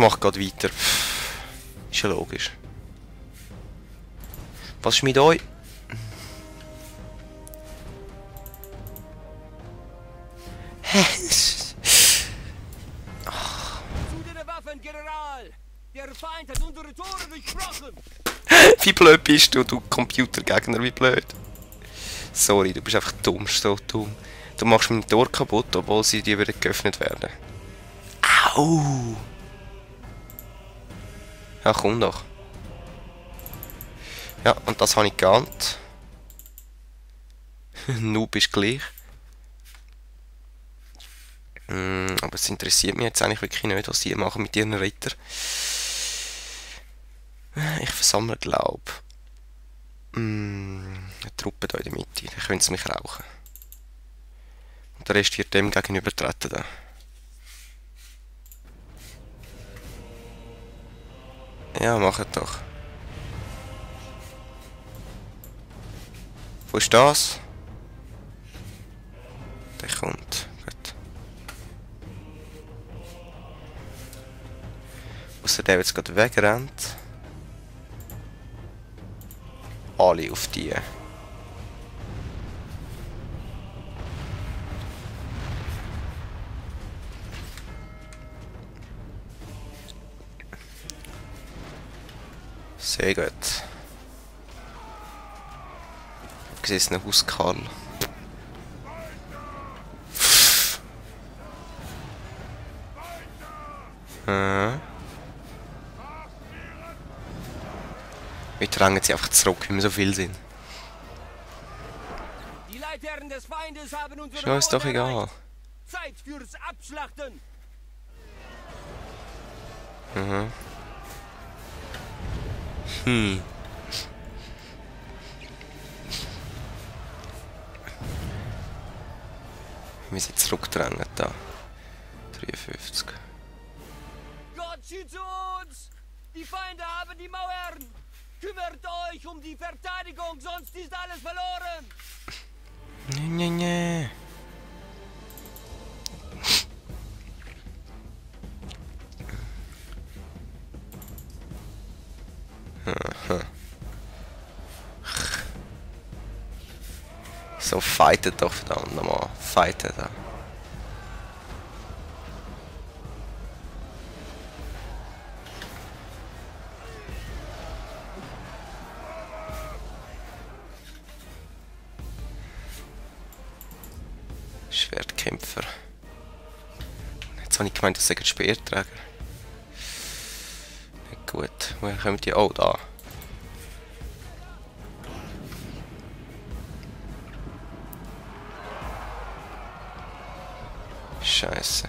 mache gerade weiter. Ist ja logisch. Was ist mit euch? Hä? Wie blöd bist du, du Computergegner, wie blöd. Sorry, du bist einfach dumm, so dumm. Du machst mein Tor kaputt, obwohl sie dir wieder geöffnet werden. Au! Ja, komm doch. Ja, und das habe ich geahnt. Noob ist gleich. Aber es interessiert mich jetzt eigentlich wirklich nicht, was die machen mit ihren Ritter. Ich versammle, glaube eine Truppe da in der Mitte. Dann können sie mich rauchen. Und der Rest wird dem gegenübertreten. Da. Ja, macht doch. Wo ist das? Der kommt. Gut. Ausser der jetzt gerade wegrennt. Alle auf die. Sehr gut. Ich sehe es noch aus, Karl. Wir drängen sie einfach zurück, wie wir so viel sind. Die Leitherren des Feindes haben unsere Schon ist doch egal. Zeit fürs Abschlachten. Wir sind zurückgedrängt da. 53. Gott schütze uns! Die Feinde haben die Mauern! Kümmert euch um die Verteidigung, sonst ist alles verloren! Nee. So, fightet doch verdammt nochmal. Fightet da. Schwertkämpfer. Jetzt habe ich gemeint, das sind Speerträger. Nicht gut. Woher kommen die? Oh, da. Scheiße.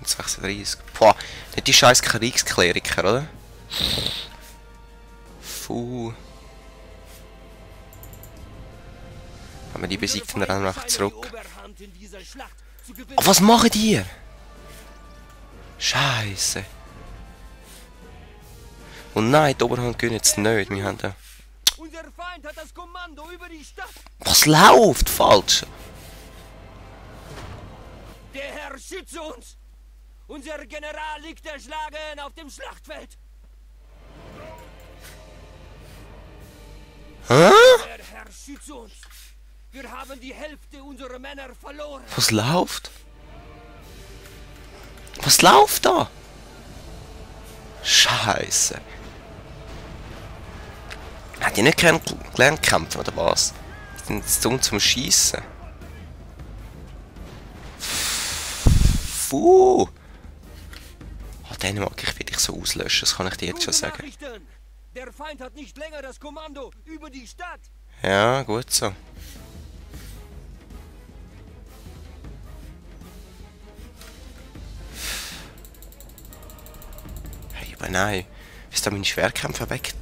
und 36. Boah, nicht die scheiß Kriegskleriker, oder? Puh. Wenn wir die besiegt, dann rennen wir einfach zurück. Oh, was machen die? Scheiße. Und nein, die Oberhand gehen jetzt nicht. Wir haben da... Unser Feind hat das Kommando über die Stadt. Was läuft falsch? Der Herr schütze uns. Unser General liegt erschlagen auf dem Schlachtfeld. Hä? Der Herr schütze uns. Wir haben die Hälfte unserer Männer verloren. Was läuft? Was läuft da? Scheiße. Hat die nicht gelernt kämpfen, oder was? Die sind jetzt dumm zum Schießen. Puh. Oh, Dänemark, ich will dich so auslöschen, das kann ich dir jetzt schon sagen. Der Feind hat nicht länger das Kommando über die Stadt. Ja, gut so. Hey, aber nein. Ist da meine Schwerkämpfer weg?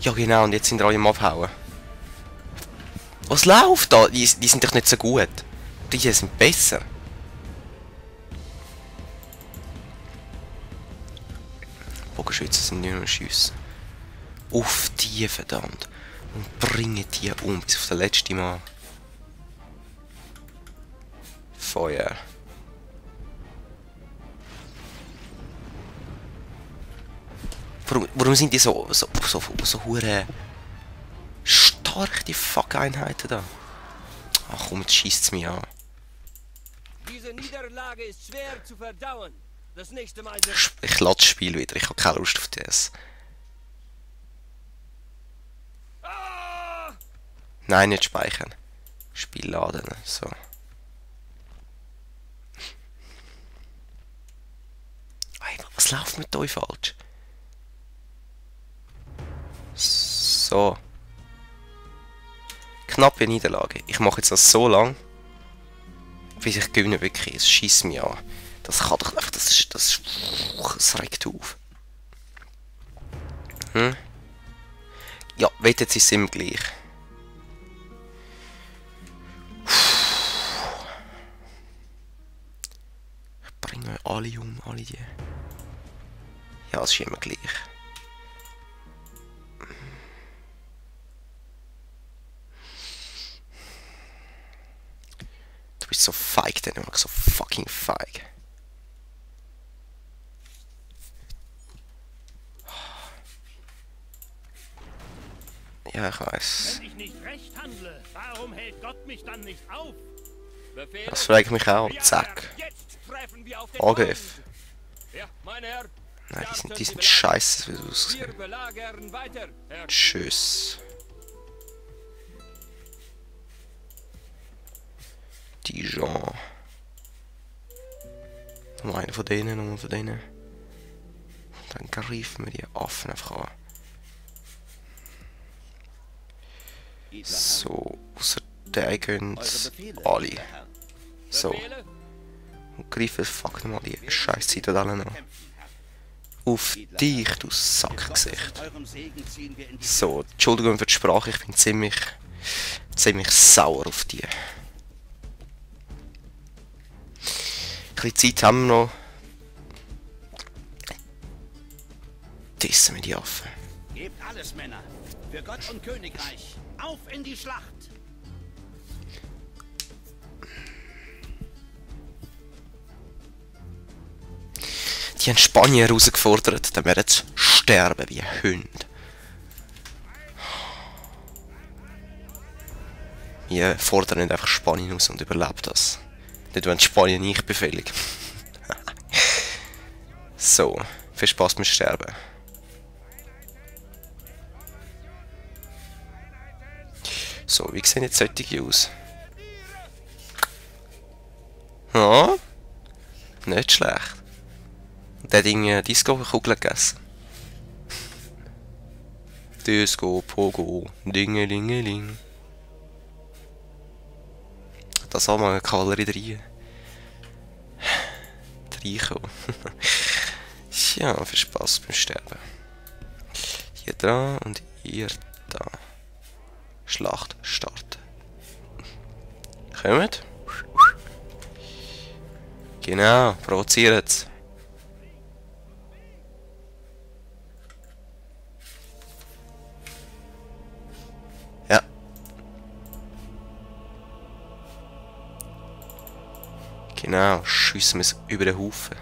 Ja genau, und jetzt sind wir alle im Abhauen. Was läuft da? Die sind doch nicht so gut. Die sind besser. Bogenschützen sind nicht nur Schüsse. Auf die, verdammt. Und bringen die um, bis auf den letzten Mal. Feuer. Warum sind die so hure stark, die Fuck-Einheiten da? Ach komm, jetzt schießt's mich an. Diese Niederlage ist schwer zu verdauen. Das nächste Mal Ich lade das Spiel wieder, ich habe keine Lust auf das. Nein, nicht speichern. Spiel laden, so. Hey, was läuft mit euch falsch? So. Knappe Niederlage. Ich mache jetzt das so lang, bis ich gewinne wirklich. Es schießt mich an. Das kann doch einfach, das regt auf. Hm? Ja, jetzt ist es immer gleich. Ich bringe euch alle um, alle die. Ja, es ist immer gleich. Du bist so feig, Dänemark, so fucking feig. Ja, ich weiß. Wenn ich nicht recht handle, warum hält Gott mich dann nicht auf? Das frage ich mich auch. Zack. Jetzt treffen wir auf den Angriff. Feind. Ja, mein Herr. Nein, die sind scheiße, wie du Wir aussehen. belagern weiter, Herr. Tschüss. Dijon. Noch einer von denen, noch von denen. Dann greifen wir die Affen einfach an. So, außer der gehen alle. So. Befehle? Und greifen fuck nochmal die scheiß Zitadelle an. Auf dich, du Sackgesicht. So, Entschuldigung für die Sprache, ich bin ziemlich sauer auf die. Ein bisschen Zeit haben wir noch. Dissen wir die Affen. Gebt alles, Männer. Für Gott und Königreich. Auf in die Schlacht. Die haben Spanier herausgefordert, dann werden sie sterben wie Hunde. Wir fordern nicht einfach Spanien aus und überlebt das. Nicht wenn Spanien nicht befehligt. So, viel Spaß mit Sterben. So, wie sehen jetzt solche aus? Ja, nicht schlecht. Und der hat irgendwie Disco-Kugel gegessen. Disco, Pogo, Dingelingeling. Das soll mal eine Kavallerie reinkommen. Ja, viel Spaß beim Sterben. Hier dran und hier da. Schlacht starten. Kommt. Genau, provoziert. Ja. Genau, schiessen wir es über den Haufen.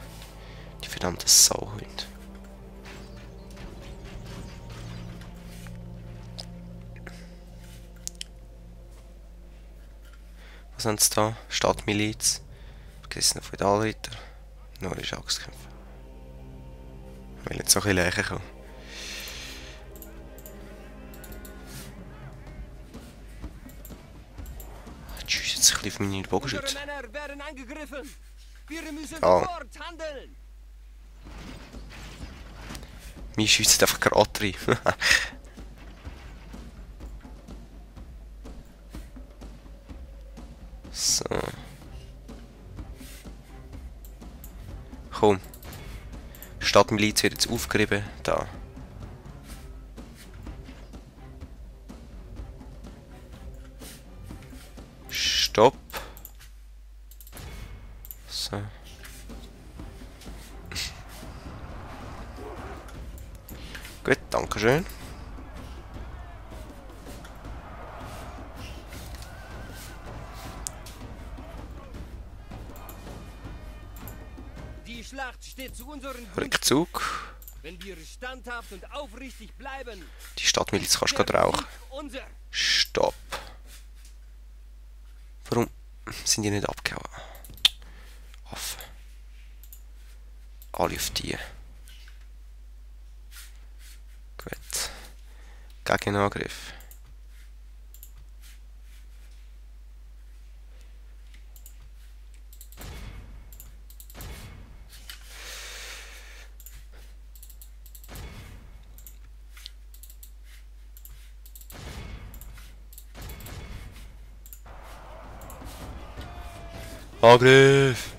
Die verdammten Sauhunde. Was haben sie da? Stadtmiliz. Vergessener Feudalritter. Norische Axtkämpfer. Ich will jetzt so ein bisschen näher kommen. Tschüss, jetzt ein bisschen auf meine Bogenschütze. Unsere Männer werden angegriffen. Wir müssen Oh. sofort handeln. Mir schießt einfach gerade rein. So. Komm. Stadtmiliz wird jetzt aufgerieben. Da. Stopp. So. Dankeschön. Die Schlacht steht zu unseren Gunsten. Rückzug. Wenn wir standhaft und aufrichtig bleiben, Die Stadtmiliz kannst du gerade rauchen. unser. Stopp. Warum sind die nicht abgehauen? Affen. Alle auf die. Gut. Gegenangriff. Angriff!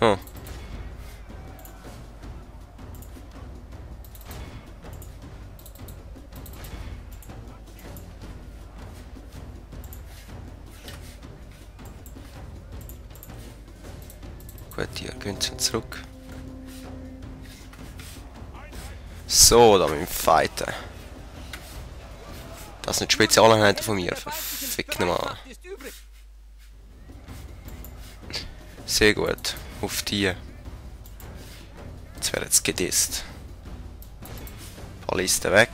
Oh. Gut, die gehen zurück. So, da müssen wir fighten. Das sind die Spezialeinheiten von mir. Fick nochmal. Sehr gut. Auf die. Jetzt wird jetzt gedisst. Ballisten weg.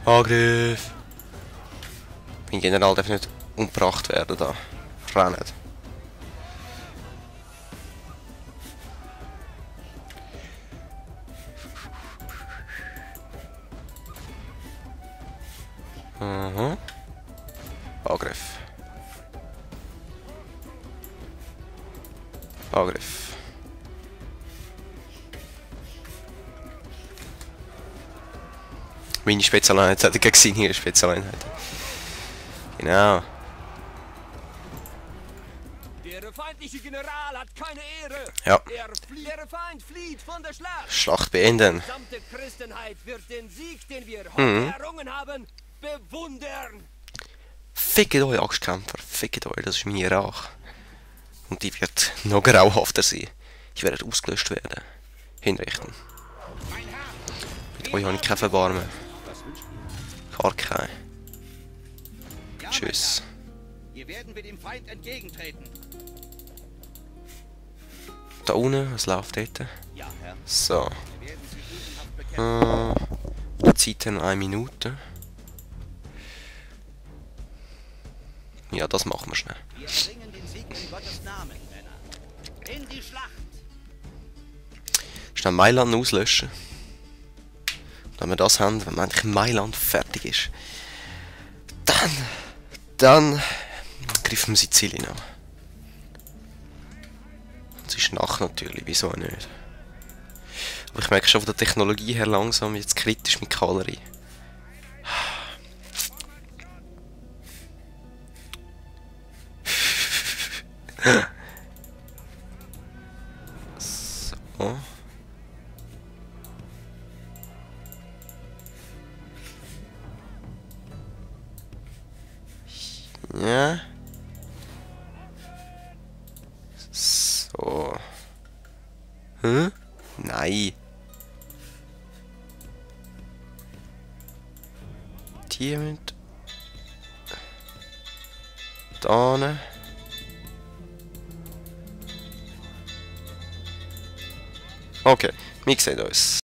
Angriff. Mein General darf nicht umgebracht werden da. Rennen. Mhm. Angriff. Angriff. Meine Spezialeinheit hat gegen seine Spezialeinheit. Genau. Der feindliche General hat keine Ehre. Ja. Der Feind flieht von der Schlacht. Schlacht beenden. Die gesamte Christenheit wird den Sieg, den wir heute errungen haben, bewundern. Fickt euch, Axtkämpfer. Fickt euch, das ist mein Rach. Und die wird noch grauhafter sein. Ich werde ausgelöscht werden. Hinrichten. Mit euch habe ich keinen Verbarmen. Gar keinen. Tschüss. Hier werden wir dem Feind entgegentreten. Da unten, was läuft dort? Ja, Herr. So. Wir werden sie gewissenhaft bekämpfen. Die Zeit haben noch 1 Minute. Ja, das machen wir schnell. Wir erringen den Sieg in Gottes Namen, Männer. In die Schlacht! Schnell Mailand auslöschen. Und wenn wir das haben, wenn eigentlich Mailand fertig ist, dann greifen wir Sizilien an. Es ist Nacht natürlich, wieso nicht? Aber ich merke schon von der Technologie her langsam jetzt kritisch mit Kavallerie. So. Ja. So. Hm? Nein. Die mit. Da ne. Okay, wir sehen uns.